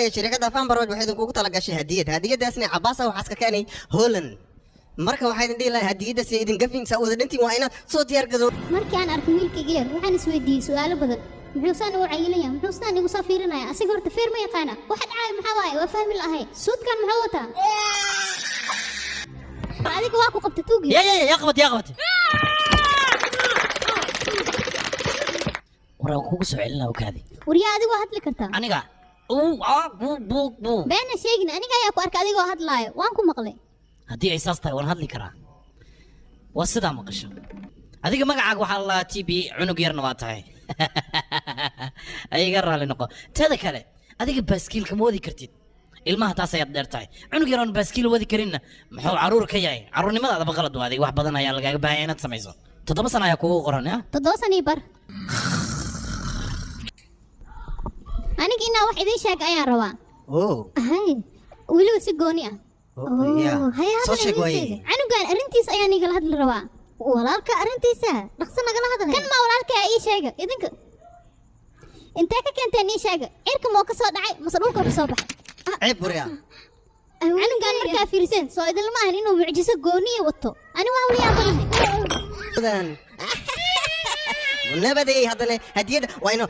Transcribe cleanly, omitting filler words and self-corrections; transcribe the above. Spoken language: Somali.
Waayo, shirkadda Fambaroj waxay idinkugu talagashay hadiyad. Hadiyadaasna Cabaasa waxaas ka keenay Holland. Marka waxaa idin dhihi lahaa, hadiyadaas idin gafin saa wada dhantiin, waa inaad soo diyaar gado. Markii aan arkay wiilkayga yar, waxaan isweydiiyey su'aalo badan. Muxuu saan ugu cayilan yahay? Muxuu saan igu soo fiirinaya? Asiga horta feer ma yaqaana? Waxa dhacaya maxaa waaye? Waa fahmi lahay. Suudkan muxuu wataa? Adiga waa ku qabta tuugi. Ya ya ya, yaa qabat, yaa qabat. Waraan kugu soo celinaa, okaadi. Waryaa, adigu waa hadli kartaa. Aniga uu aa buu buu buu. Beena sheegin, aniga ayaa ku arkay adigoo hadlaayo, waan ku maqlay. Haddii ay saas tahay, waan hadli karaa. Waa sidaa maqasho. Adiga magacaaga waxaa la lahaa TB, cunug yarna waa tahay, ayaga raalli noqo. Teeda kale, adiga baaskiilka ma wadi kartid, ilmaha taas ayaad dheer tahay. Cunug yar oon baaskiil wadi karinna muxuu caruur ka yahay? Caruurnimadaadaba qalad waa. Adiga wax badan ayaa lagaaga baahanya inaad samayso. 7 sano ayaa kugu qoran ya. 7 sano iyo bar. Aniga inaa wax idiin sheega ayaan rabaa. Oh. Hay, weliba si gooni ah. Oh, yeah. Hay, Soo hadal sheeg idiin waaye. sheega. Canugan arrintiis ayaan igala hadli rabaa. Walaalka arrintiisa dhaqso nagala hadal. Kan maa walaalka? Ii sheega idinka, intee ka keenteen? Ii sheega, cirka moo ka soo dhacay mase dhulka ka soo baxay? Ceeb burya. Canugan markaa fiiriseen, soo idinlama ahan inuu mucjiso gooniya wato? Ani waa wali yaabanahay. Nabaday, haddana hadiyadda waa inuu